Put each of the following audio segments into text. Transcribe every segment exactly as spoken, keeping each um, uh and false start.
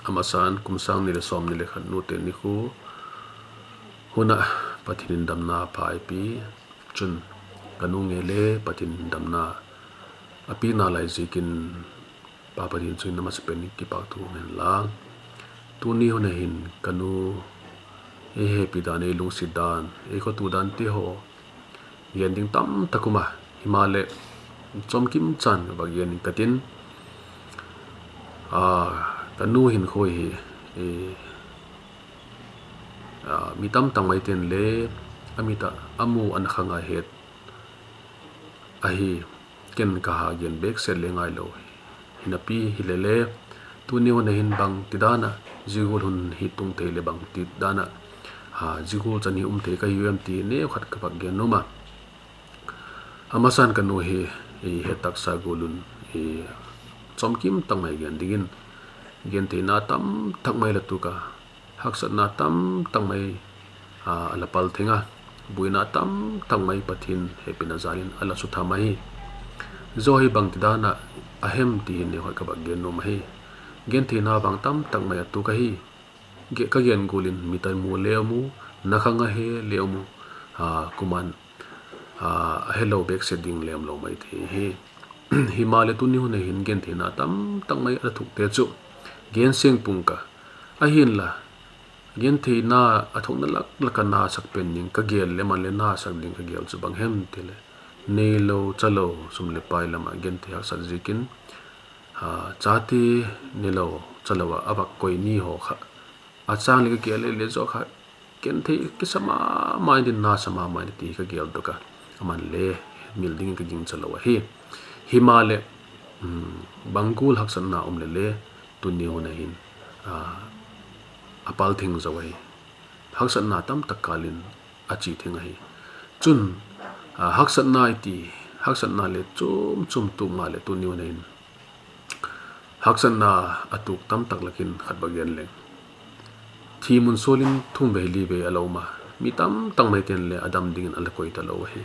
a masan kum sâng ni leh sawmni leh khat nute ni khu hun ah Pathian in damna pha ei pi. Chun ka nu ngei le Pathian in damna a piakna lai ziakin Pa Pathian chung in a masapen in kipâk thu um hen la, tuni hun ah hin ka nu ei hepi dan, ei lungsiat dan, ei khawtu dante haw gen ding tamtak um a, himaleh chawmkim chan ka va gen ing ka tin, ka nu hinkhua hi mi tamtak maite'n le a mit ah a mu, a nakhang a het ahi. Ken ka ha gen bêk set le ngailo hi napi hile le, tuni hun ah hin bangtidan ah zia gual hun hi tung thei leh bangtidan ah zia gual chan hi um thei ka hiu em ti neukhat ka vak gen nuam a. A masan ka nu hi het taksa gual un chawmkim tak mai gen dingin, gentheina tamtak mai la tuak a, haksatna tamtak mai a la pal theng a, buaina tamtak mai Pathian hepina jal in a la sutham ahi. Zia hi bangtidan ah a hem ti hi neukhat ka vak gen nuam ahi. Gentheina vang tamtak mai a tuak ahi. Ka gen gual in mit a mu le um u, nakhang a he le um u, kuama'n a helo bêk set ding le umlo mai thei hi. Himaleh tuni hun ah hin gentheina tamtak mai a la thuakte chu gen seng pua'ng ka, ahinla gentheina a thuakna lak lak a nasak pen ding ka gel leh, aman le nasak ding ka gel chu bang hem ti leh, neilo chalo, sum leh pai lam ah genthei haksat ziakin chate neilo chalo ah a vak koi ni haw kha, a châng leh ka gel le le zaw kha, genthei kisa ma ma in, nasa ma ma in ti ka geldok a, aman le mil dingin ka gingcha lo ahi. Himaleh bang gual haksatna um leh le, tuni hun ah hin a pal theng zo ahi. Haksatna tamtak kâl in a chia theng ahi. Chun haksatna i ti, haksatna le chuam chuam tuak maleh tuni hun ah hin haksatna a tuak tamtak lak in khat va gen leng, thi mun sual in thumvei livei a la um a, mi tamtak maite'n le a dam dingin a la koi talo ahi.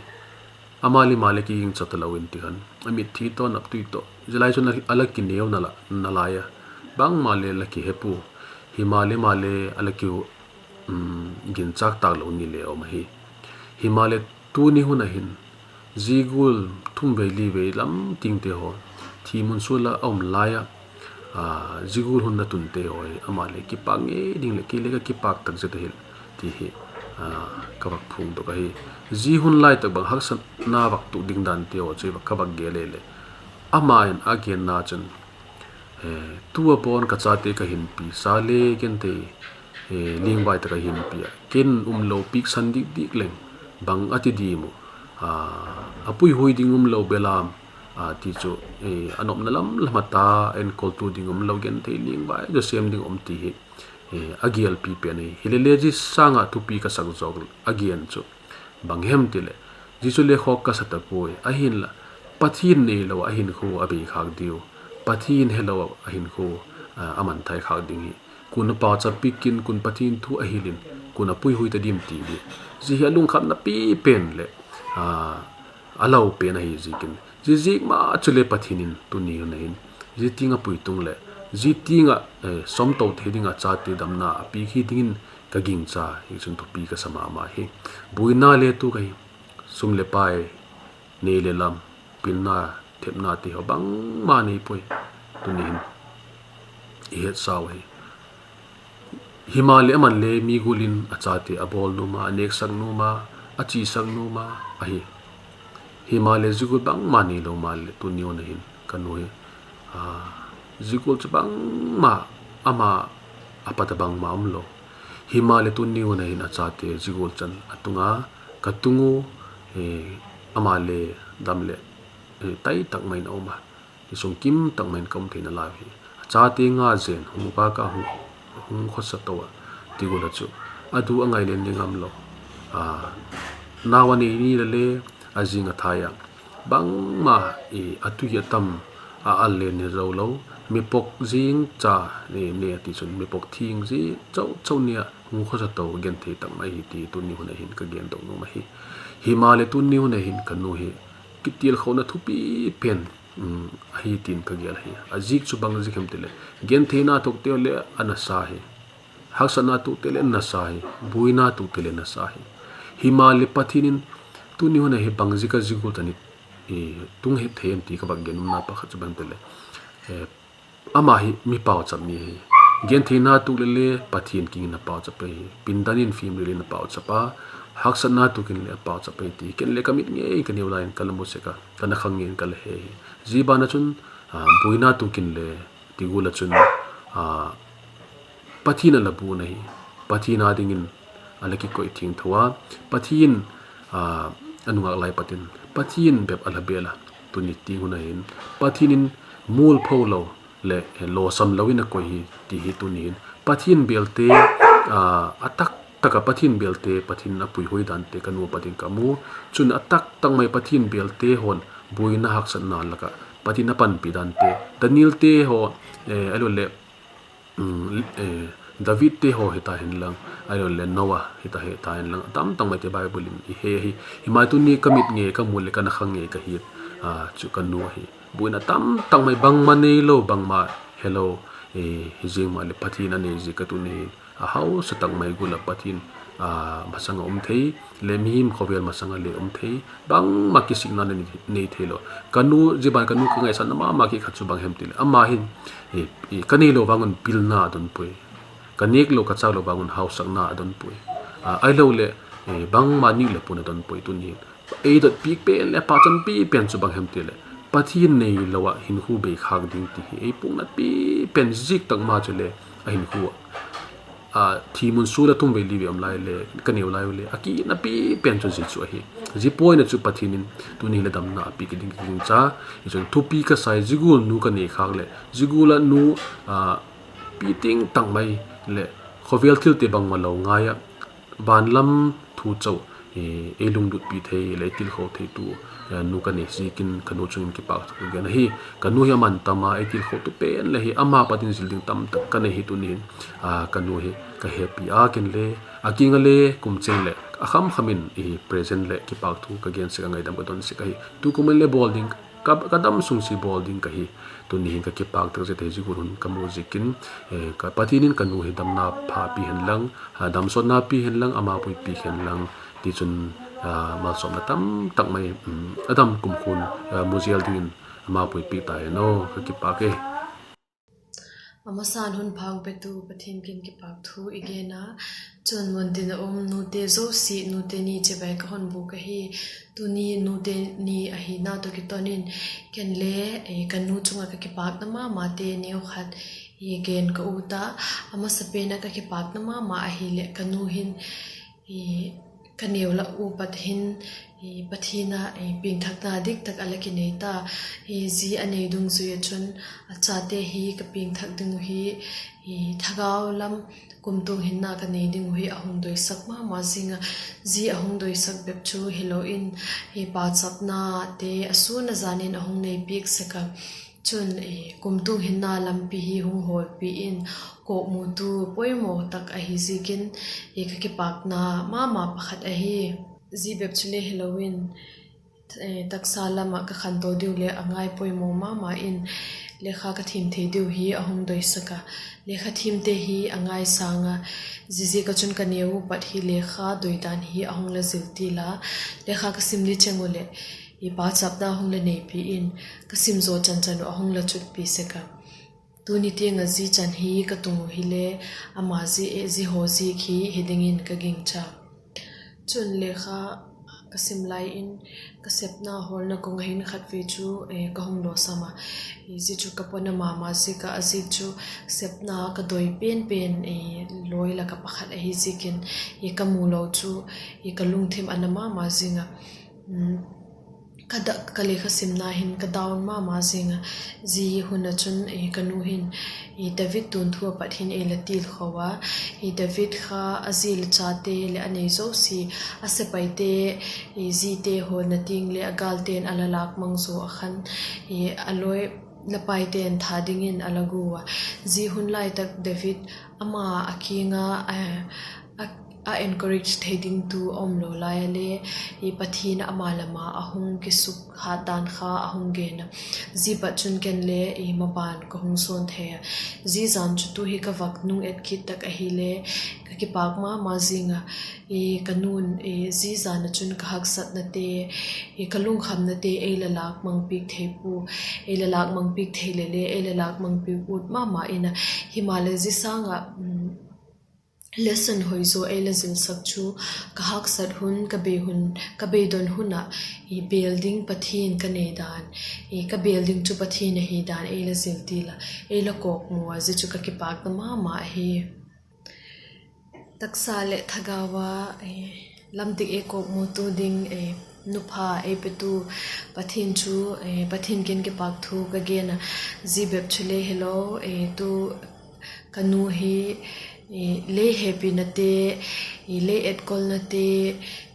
Ama le ama le kigingcha talo in ti khan, a mitthi tawh, a naptui tawh, zia lai chun a la kineu nalai a, bangma le la kihe pua. Himaleh ama le a la kiginchâk tâk lo ni le um ahi. Himaleh tuni hun ah hin zia gual thumvei livei lam tingte haw, thi mun sual ah a um lai ah, zia gual hun a tunte haw hi ama le kipâk ngei ding leh kei le ka kipâk tak zet ahi ti hi ka vak phuangdok ahi. Zia hun lai tak bang haksatna vak tuak ding dante haw chu ka vak gel leh, ama in a genna chun, tu a bawn ka chate ka hinpi sa le genthei lingvai tak a hinpi a, ken umlo piaksan dik dik leng bang a ti dim u, a puihuai ding umlo belam ti chu, a nopna lam lam a ta, enkoltu ding umlo, genthei lingvai zaw sêm ding um ti hi a gêlpi pen ahi. Hilele zia sâng ah thupi ka sak zawk a gen chu bang hem ti leh, zia chu le khawk ka sa ta puai, ahinla Pathian neilo ah a hinkhua a bei khâk diu, Pathian helo ah a hinkhua a manthai khâk ding hi, kua'n a pauchap piak in, kua'n Pathian thu a hil in, kua'n a puihuai ta dim ti hi, zia hi a lungkhamna pi pen leh a lau pen ahi ziakin, zia ziak ma chule Pathian in tuni hun ah hin zia tiang a puitung leh zia tiang ah sawmto thei ding ah chate damna a piak hi dingin ka gingcha hi chun thupi ka sa ma ma hi. Buaina le tuak ahi, sum leh pai, nei leh lam, pilna, thepna ti haw bangma nei puai, tuni hin i hetsau ahi. Himaleh aman le mi gual in a chate a bawl nuam a, a nêksak nuam a, a chiasak nuam a ahi. Himaleh zia gual bangma neilo maleh tuni hun ah hin ka nu hi zia gual chu bangma, ama a pat a bangma umlo. Himaleh tuni hun ah hin a chate zia gual chan a tung a, ka tung u, ama le dam leh tai tak mai in a um a, ti sung kim tak mai in ka um theina lau hi. A chate nga zen hung vâk ah hung khawsa to ah, ti gual ah chu a du a ngai le ni ngamlo. Nau a nei ni le le a zing a thai a, bangma a tui a tam a al le ne zo lo, mipok zing cha ne a ti chun mipok thing zing chau chau ni ah hung khawsa to genthei tak mai hi ti tuni hun ah hin ka gendok nuam ahi. Himaleh tuni hun ah hin ka nu hi kitialkhona thupi pen ahi tin ka gel hi. A zik chu bang zik hem ti leh, gentheina tuakte le a nasa hi, haksatna tuakte le a nasa hi, buaina tuakte le a nasa hi. Himaleh Pathian in tuni hun a hi bang ziak a zia gual tan i tung het thei em ti ka vak gen umna pakhat chu bang hem ti leh, ama hi mi pauchap mi ahi. Gentheina tuak leh le Pathian kiang in a pauchap ahi. Pindan in fimril in a pauchap a, haksatna tuak in le a pauchap ahi ti ken le ka mit ngei in ka neu lai in ka la mu sek a, ka nakhang ngei in ka la he hi. Zia ban ah chun, buaina tuak in le ti gual ah chun, Pathian a la buan ahi. Pathian â dingin a la kikoi thiangtho a, Pathian a nungâk lai pat in Pathian bep a la bêl a. Tuni tiang hun a hin Pathian in mualpho lo leh lawsam lo in a koi hi ti hi tuni hin Pathian bêlte, a taktak ah Pathian bêlte, Pathian a puihoi dante ka nu a pat in ka mu. Chun a taktak mai Pathian bêlte haw'n buaina haksatna lak ah Pathian a panpi dante, Danielte haw, ahiloleh Davidte haw hita hen lang, ahiloleh Noa hita hen lang, a tamtak maite Bible in i he ahi. Himaleh tuni ka mit ngei ka mu leh ka nakhang ngei ka hiat chu ka nu ahi. Buaina tamtak mai bangma neilo, bangma helo, hi zing maleh Pathian a nei ziak a tuni hin a hausa tak mai gual ah Pathian masang ah um thei, le mihing khawvel masang ah le um thei, bangma kisikna nei theilo. Ka nu, zia ban ka nu ka ngaisakna ma ma khat chu bang hem ti leh, ama hin ka neilo vang un pilna a don puai, ka nêk lo ka châk lo vang un hausakna a don puai, ahiloleh bangma nîk leh puan a don puai. Tuni hin ei dot piak pen leh pachan piak pen chu bang hem ti leh, Pathian neilo ah hinkhua bei khâk ding ti hi ei puaknat piak pen ziak tak ma chule a hinkhua ah thi mun sual a tum vei li vei um lai le ka neu lai u le a kina piak pen chu zia chu ahi. Zia point ah chu Pathian in tuni hin le damna a piak ding ka gingcha. Hichun thupi ka sai, zia gual nu ka nei khâk leh zia gual ah nu piting tak mai leh khawvel thilte bangma lo ngai ah, van lam thu chau ei lunglutpi thei leh ei tilkho theitu nu ka nei ziakin ka nu chung in kipâk thu ka gen ahi. Ka nu hi a man tam a, ei tilkhotu pen le hi ama pat in zil ding tamtak ka nei hi. Tuni hin ka nu hi ka hepi a, ken le a kiang ah le kum cheng leh a kham kham in present leh kipâk thu ka gen sek a, ngaidam ka don sek ahi. Tukum in le bawl ding ka dam sung sia bawl ding ka hi. Tuni hin ka kipâk tak zet ahi, zia gual hun ka mu ziakin. Pathian in ka nu hi damna pha pi hen lang, damsawtna pi hen lang, ama puipi hen lang. Tichun malsawmna tamtak mai a dam kumkhua'n mu zel dingin ama puipi ta hen aw, ka kipâk e. A masa'n hun pha petu Pathian kiang kipâk thu i gen a. Chun mun tin a um nute zosia, nute ni chibai ka hun bûk ahi. Tuni nute ni ahina tawh kiton in ken le ka nu chung ah ka kipâkna ma mate neukhat gen ka ut a. A masapen ah ka kipâkna ma ma ahileh ka nu hin ka neu la u pat hin Pathian ah piangthakna dik tak a la kinei ta. Zi a nei dungzui ah chun a chate hi ka piangthak ding uh hi thagau lam kumtuang hinna ka nei ding uh hi a hung doisak ma ma zing a. Zi a hung doisak bep chu hilo in, pauchapnate a sûn a jan in a hung nei piak sek a. Chun kumtuang hinna lampi hi hung hawlpi in kawkmutu poimaw tak ahi ziakin ka kipâkna ma ma pakhat ahi. Zi bep chule hilo in taksa lam ah ka khanto diu leh a ngai poimaw ma ma in lekha ka thiam thei diu hi a hung doisak a. Lekha thiamte hi a ngai sâng a, ziaziak ah chun ka neu u pat hi lekha doi dan hi a hung la zil til a. Lekha ka sim li cheng u leh pauchapna hung la neipi in ka sim zaw chan chan uh a hung la chutpi sek a. Tuni tiang ah zi chan hi ka tung uh hile ama zi, zi haw ziak hi hi dingin ka gingcha. Chun lekha ka sim lai in ka sepna hawlna kung ah hin khatvei chu ka hung lawsam a. Zia chu ka pawna ma ma ziak ah, a ziak chu sepna ka doi pen pen lawi lak ah pakhat ahi ziakin ka mu lo chu ka lungthim a na ma ma zing a. Ka lekha simna hin ka down ma ma zing a. Zia hun ah chun ka nu hin David tuanthu a pat hin ei la tilkho a. David kha a zi le chate leh a nei zosia, a sepaite, zite hawlna tiang leh a gâlte'n a la lâk mang zaw ah khan a lawi la paite'n tha dingin a la gu a. Zia hun lai tak David ama a kiang a, a a encourage thei dingtu a umlo lai a le, Pathian ama lam ah a hung kisukhat dan kha a hung gen a. Zia pat chun ken le maban ka hung sawn thei a. Zia zan chu tu hi ka vak nung et kit tak ahile, ka kipâk ma ma zing a. Ka nu'n zia zan ah chun ka haksatnate, ka lungkhamnate ei la lâk mang piak thei pua, ei la lâk mang piak thei le le ei la lâk mang piak ut ma ma in a. Himaleh zia sâng ah lesson hoi zaw ei la zilsak chu, ka haksat hun, ka beidon hun ah bêl ding Pathian ka nei dan, ka bêl ding chu Pathian ahi dan ei la zil til a, ei la kawkmu a, zia chu ka kipâkna ma ma ahi. Taksa leh thagau a lam dik ei kawkmutu ding, nupha ei petu Pathian chu, Pathian kiang kipâk thu ka gen a. Zia bep chu le hilo, tu ka nu hi lei hepinate, lei etkolnate,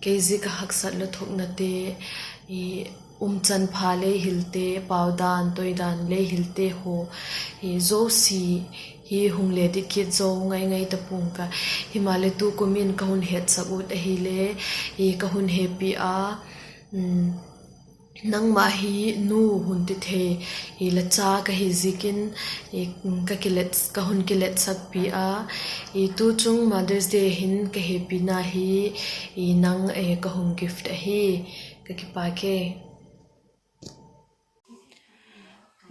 kei zia ka haksat la thoknate, umchanpha lei hilte, pau dan toi dan lei hilte haw zosia hi hung le dik kit zo ngai ngai ta pua'ng ka. Himaleh tu kum in ka hun hetsak ut ahile, ka hun hepi a, nangma hi nu hun ti thei la cha ka hi ziakin, ka hun kiletsakpi a, tu chung Mother's Day hin ka hepina hi nang ka hung gift ahi. Ka kipâk e.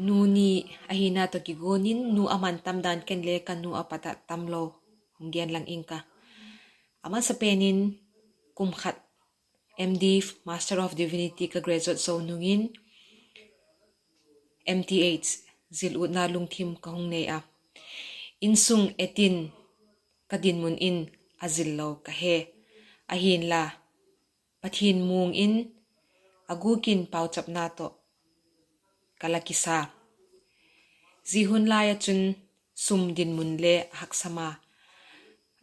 Nu ni ahina tawh kiguat in nu a man tam dan ken le ka nu a pat ah tamlo hung gen lang ing ka. A masapen in kum khat M D, Master of Divinity ka graduate zo nung in M T H zil utna lungthim ka hung nei a. Insung et in ka dinmun in a zil lo ka he. Ahi'nla, Pathian muang in a gûk in pauchapna tawh ka la kisa. Zia hun lai ah chun sum dinmun le a haksam a,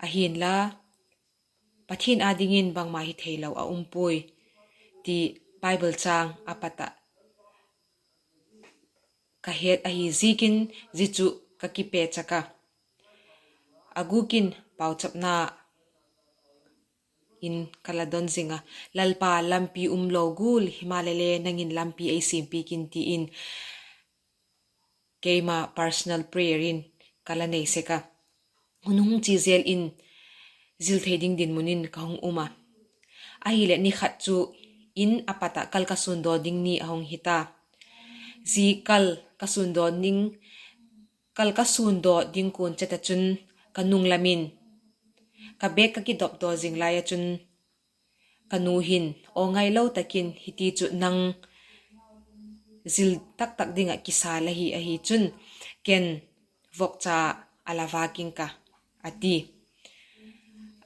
ahi'nla, Pathian â dingin bangma hi theilo a um puai ti Bible châng a pat ah ka het ahi ziakin, zia chu ka kipechak a. A gûk in pauchapna in ka la don zing a, Lalpa, lampi umlo gual himaleh le nang in lampi ei siampiak in, ti in keima personal prayer in ka la nei sek a. Hun hung chia zel in zil thei ding dinmun in ka hung um a. Ahileh ni khat chu in a pat ah kal ka sûndaw ding ni a hung hi ta. Zia kal ka sûndaw ding, kal ka sûndaw ding kuan chet ah chun ka nung lam in ka bag ka kidopdaw zing lai ah chun ka nu hin, Aw, ngailo tak in, hiti chu nang zil tak tak ding ah kisa la hi ahi chun, ken vokcha a la vâk ing ka, a ti.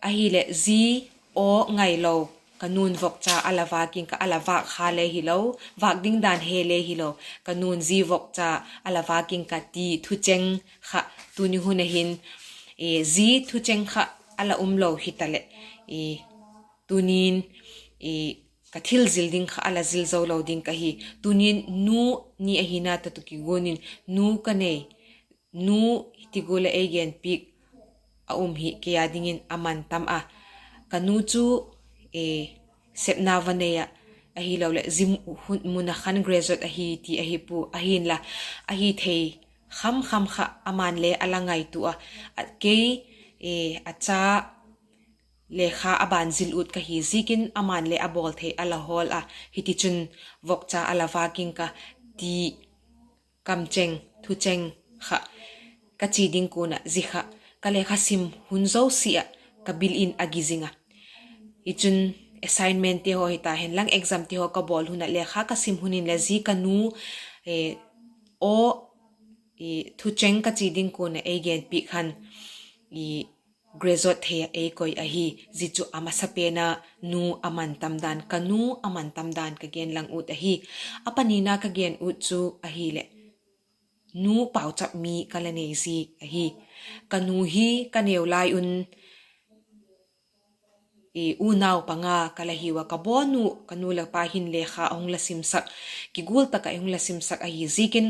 Ahileh zi, Aw, ngailo, ka nu'n vokcha a la vâk ing ka, a la vâk kha le hilo, vâk ding dan he le hilo, ka nu'n zi vokcha a la vâk ing ka ti thucheng kha tuni hun ah hin, zi thucheng kha a la umlo hitaleh, tuni'n ka thil zil ding kha a la zil zo lo ding ka hi. Tuni'n nu ni ahina tawh kiguat in nu ka nei, nu ti gual ah ei genpiak a um hi kei â dingin a man tam a. Ka nu chu sepna va nei ah, ahiloleh zi mun ah khan graduate ahi ti ahi pua, ahi'nla, ahi thei kham kham kha ama'n le a la ngaitua a, kei a cha lekha a ban zil ut ka hi ziakin ama'n le a bawl thei a la hawl a, hitichun vokcha a la vâk ing ka ti kamcheng thucheng kha ka chia ding kuan ah zia kha ka lekha sim hun zosia ah ka bil in a gi zing a. Hichun assignmentte haw hita henlang examte haw ka bawl hun ah lekha ka sim hun in le zi ka nu, aw, thucheng ka chia ding kuan ah ei genpiak khan graduate thei ah ei koi ahi. Zia chu a masapen a nu a man tam dan, ka nu a man tam dan ka gen lang ut ahi. A panina ka gen ut chu ahileh, nu pauchap mi ka la nei ziak ahi. Ka nu hi ka neu lai un unau panga ka la hiu a, ka bawn uh ka nu leh pa hin lekha a hung la simsak, kigual tak ah ei hung la simsak ahi ziakin,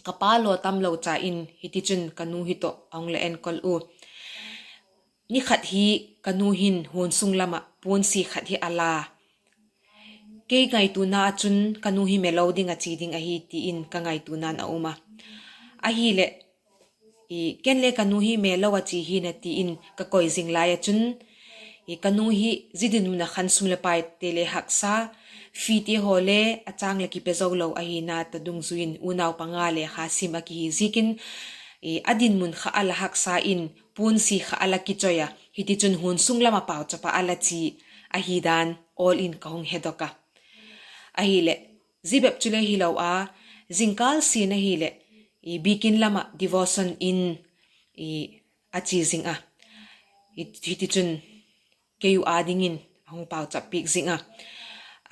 ka pa law tamlo cha in hitichun ka nu hi tawh a hung la enkol u. Ni khat hi ka nu hin huan sung lam ah puansi khat hi a la. Kei ngaituana ah chun ka nu hi melo ding a chi ding ahi ti in ka ngaituana'n a um a. Ahileh, ken le ka nu hi melo a chi hi'n a ti in ka koi zing lai ah chun, ka nu hi zia dinmun ah khan sum leh paite le haksa, feete haw le a châng leh kipe zo lo ahina tawh dungzui in unau panga lekha sim a kihi ziakin, a dinmun kha a la haksa in puansi kha a la kichoi a, hitichun huan sung lam ah pauchap ah a la chi ahi dan awl in ka hung hedok a. Ahileh, zia bep chule hilo a, zingkâl sin ahileh, biakin lam ah devotion in a chia zing a, hitichun kei u â dingin a hung pauchap piak zing a.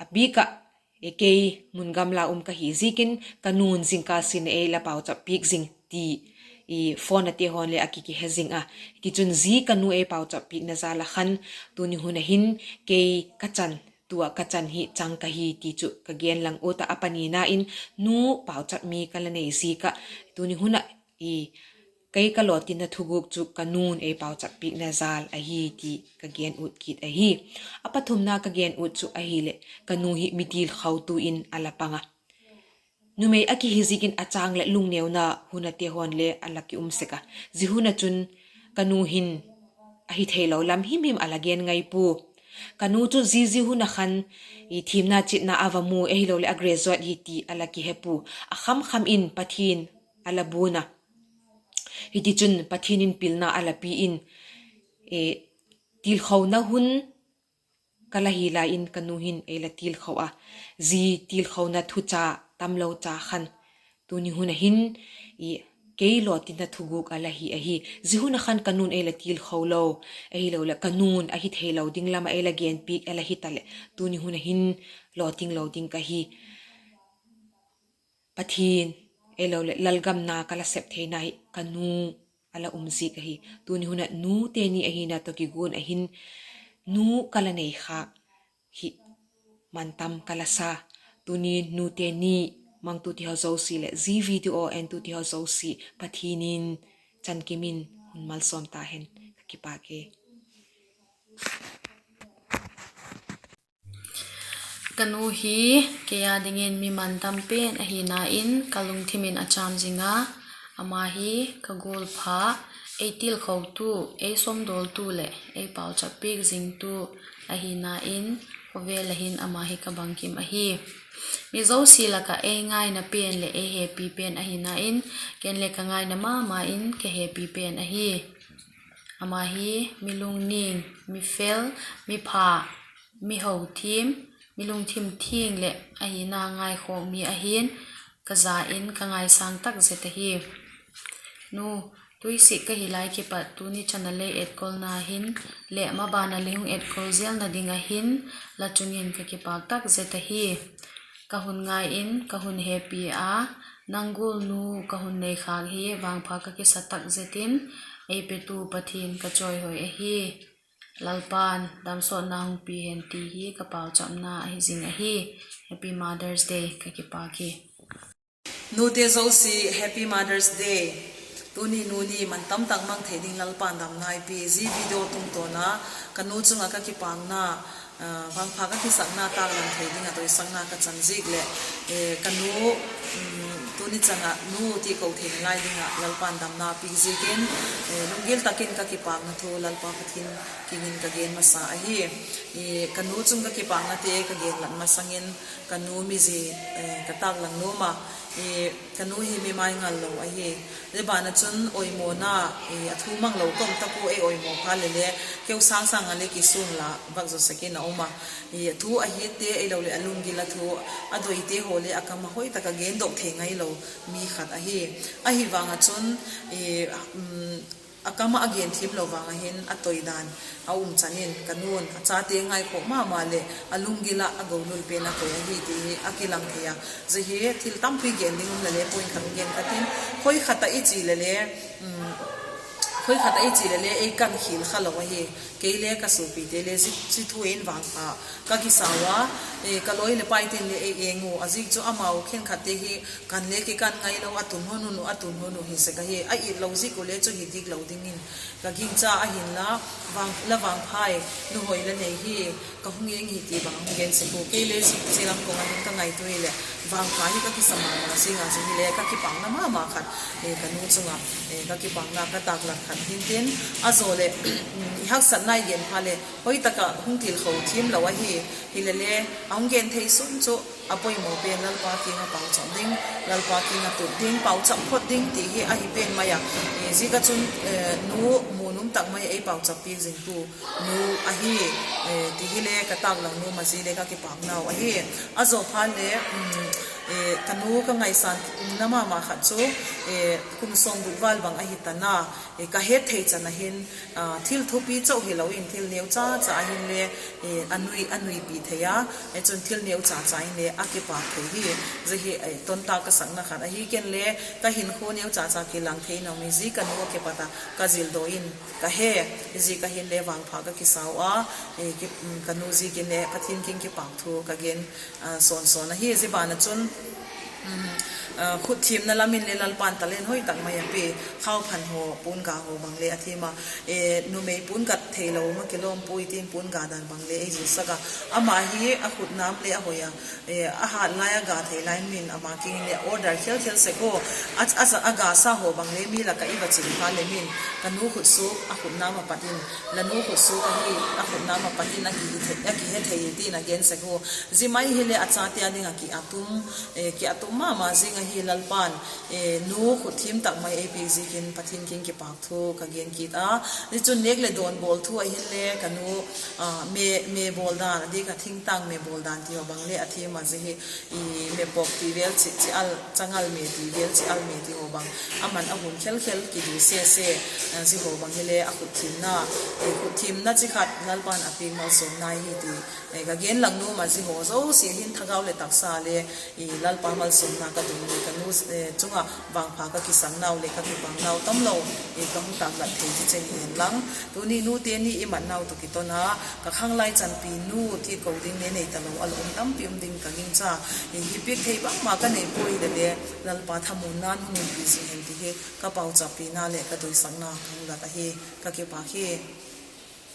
A bik ah, kei mun gamla um ka hi ziakin ka nu'n zingkâl sin a ei la pauchap piak zing ti phone ate haw'n le a ki kihe zing a. Hitichun zia ka nu ei pauchap piakna jal ah khan, tuni hun ah hin kei ka chan, tua ka chan hi chang ka hi ti chu ka gen lang ut ah, a panina in nu pauchap mi ka la nei ziak ah, tuni hun ah kei ka lawtinna thuguk chu ka nu'n ei pauchap piakna jal ahi ti ka gen ut kit ahi. A pathumna ka gen ut chu ahileh, ka nu hi mi tilkhotu in a la pang a. Numei a kihi ziakin a châng leh lungneuna hun ate haw'n le a la ki um sek a. Zia hun ah chun ka nu hin a hi theilo lam himhim a la gen ngai pua. Ka nu chu zia zia hun ah khan thiamna chitna a va mu, ahiloleh a graduate hi ti a la kihe pua. A kham kham in Pathian a la buan a. Hitichun Pathian in pilna a la pi in, tilkhona hun ka la hi lai in ka nu hin ei la tilkho a. Zia tilkhona thucha tamlo cha khan, tuni hun ah hin kei lawtinna thuguk a la hi ahi. Zia hun ah khan ka nu'n ei la tilkho lo, ahiloleh ka nu'n a hi theilo ding lam ah ei la genpiak a la hi taleh, tuni hun ah hin lawting lo ding ka hi. Pathian, ahiloleh lalgam na ka la sep theina hi ka nu a la um ziak ahi. Tuni hun ah nute ni ahina tawh kiguan ah hin nu ka la nei khâk hi mantam ka la sa. Tuni'n nute ni mangtute haw zosia leh zia video entute haw zosia Pathian in chankim in hun malsawm ta hen, ka kipâk e. Ka nu hi kei â dingin mi mantam pen ahina in ka lungthim in a châm zing a, ama hi ka gualpha, ei tilkhotu, ei sawmdawltu leh ei pauchap piak zingtu ahina in, khawvel ah hin ama hi ka bangkim ahi. Mi zosia lak ah ei ngaina pen leh ei hepi pen ahina in, ken le ka ngaina ma ma in ka hepi pen ahi. Ama hi mi lungning, mi fel, mi pha, mi ho thiam, mi lungthim thiang leh ahina ngaikhawk mi ahi'n, ka za in ka ngaisâng tak zet ahi. Nu, tuisik ka hi lai kipat tuni chan a lei etkolna hin leh maban a lei hung etkol zelna ding ah hin la chung in ka kipâk tak zet ahi. Ka hun ngai in ka hun hepi a, nang gual nu ka hun nei khâk hi vangpha ka kisa tak zet in, ei petu Pathian ka chawihoi ahi. Lalpa'n damsawtna hung pi hen ti hi ka pauchapna ahi zing ahi. Happy Mother's Day, ka kipâk hi. Nute zosia Happy Mother's Day. Tuni nu ni mantam tak mang thei ding Lalpa'n damna ei pi. Zia video tungtawn a ka nu chung ah ka kipâkna, vangpha ka kisakna tâklang thei ding ah doisakna ka chan ziak leh, ka nu, tuni chan ah nu ti ko theina lai ding ah Lalpa'n damna pi ziakin, lunggil tak in ka kipâkna thu Lalpa Pathian kiang in ka gen masa ahi. Ka nu chung ka kipâknate ka gen lat masang in, ka nu mi zi ka tâklang nuam a, ka nu hi mi mai ngal lo ahi. Zia ban ah chun oimawna, a thu mang lo ka um tak ua, ei oimaw phat leh le keu sâng sâng a le kisûn la vak zaw sek in a um a. A thu a hiatte ahiloleh a lunggil a thu a doite haw le a kam ah hoi tak a gendok thei ngailo mi khat ahi. Ahivang ah chun a kam ah a gen thiam lo vang ah hin a toi dan a um chan in ka nu'n a chate ngaikhawk ma ma leh a lunggil ah a golul pen a toi ahi ti hi a kilang thei a. Zia hi thil tampi gen ding um leh le point khat gen khat in, khoi khat ah i chi leh le, Koi khat ah i chia leh le ei kan khial kha lo ahi. Kei le ka suapite le zia thu in vangpha ka kisa ua, ka lawi leh paite'n le ei eng u. A ziak chu amau khenkhatte hi kan le kikan ngailo, a tun hun hun uh, a tun hun uh hi sek ahi. A it lo ziak uh le chu hi dik lo dingin ka gingcha. Ahinla, la vangphai, nuhoi la nei hi, ka hung eng hi ti bang hung gen sek u. Kei le zia lam kong ah hin ka ngaitua hileh vangpha hi ka kisa ma ma zing a, zia hile ka kipakna ma ma khat, ka nu chung ah ka kipakna ka tâklat khat hintin, a zaw leh i haksatna i gen phat leh hoi tak ah hung tilkho thiam lo ahi. Hilele, a hung gen thei sun chu a poimaw pen Lalpa kiang ah pauchap ding, Lalpa kiang ah tut ding, pauchap phot ding ti hi ahi pen mai a. Ziak ah chun, nu mu nuam tak mai ei pauchap piak zing tu nu ahi, ti hile ka tâklang nuam a, zia le ka kipaknau ahi. A zaw phat le, ka nu ka ngaisâng umna ma ma khat chu, kum sawmguk val bang ahi ta na, ka het thei chan a hin, thil thupi chau hilo in thil neucha cha a hinle a nuipi thei a, chun thil neucha cha inle a kipâk thei hi. Zia hi tonta ka sakna khat ahi. Ken le ka hinkhua neucha cha kilang thei nau mi zi ka nu a kipat a ka zildaw in ka he. Ziak a hinle vangpha ka kisa ua, ka nu ziakin le Pathian kiang kipâk thu ka gen sawn sawn ahi. Zia ban ah chun, khut thiamna lam in le Lalpa'n talent hoi tak mai a pia, khauphan haw, puanga haw bang le a thiam a, numei puan gat theilo ma kilawm puai tin puanga dan bang le ei zilsak a, ama hi a khut nam le a hoi a, a hât lai a ga thei lai min ama kiang in le order khel khel sek u. A ga sa haw bang le mi lak ah i va ching phat leh min, ka nu khutsuak a khut nam a pat in, la nu khutsuak ahi, a khut nam a pat in a kihe thei hi tin a gen sek u. Zia mai hile a chate a ding ah ki a tum ma ma zing ahi. Lalpa'n nu khut thiam tak mai ei piak ziakin Pathian kiang kipâk thu ka gen kit a. Zia chun nêk leh dawn bawl thu a hinle ka nu, me bawl dan, a diak ah thingtâng me bawl dan ti haw bang le a thiam a, zia hi me pawk ti vel chi al, changal me ti vel chi al me ti haw bang, aman a hun khel khel kidu se se, zia haw bang hile a khut thiamna, khut thiamna chi khat Lalpa'n a piak malsawmna hi ti ka gen lang nuam a. Zia haw zosia hin thagau leh taksa le Lalpa malsawmna ka dong le ka nu chung ah vangpha ka kisaknau leh ka kipaknau tamlo ka hung tâklat thei hi cheng hen lang. Tuni nute ni i matnau tawh kiton a, ka khanglai chanpi nu ti ko ding le nei talo a la um tampi um ding ka gingcha. Hi piak thei bangma ka nei puai le le, Lalpa thamuanna'n hung umpi zing hen ti hi ka pauchappina leh ka doisakna ka hung lat ahi. Ka kipâk hi.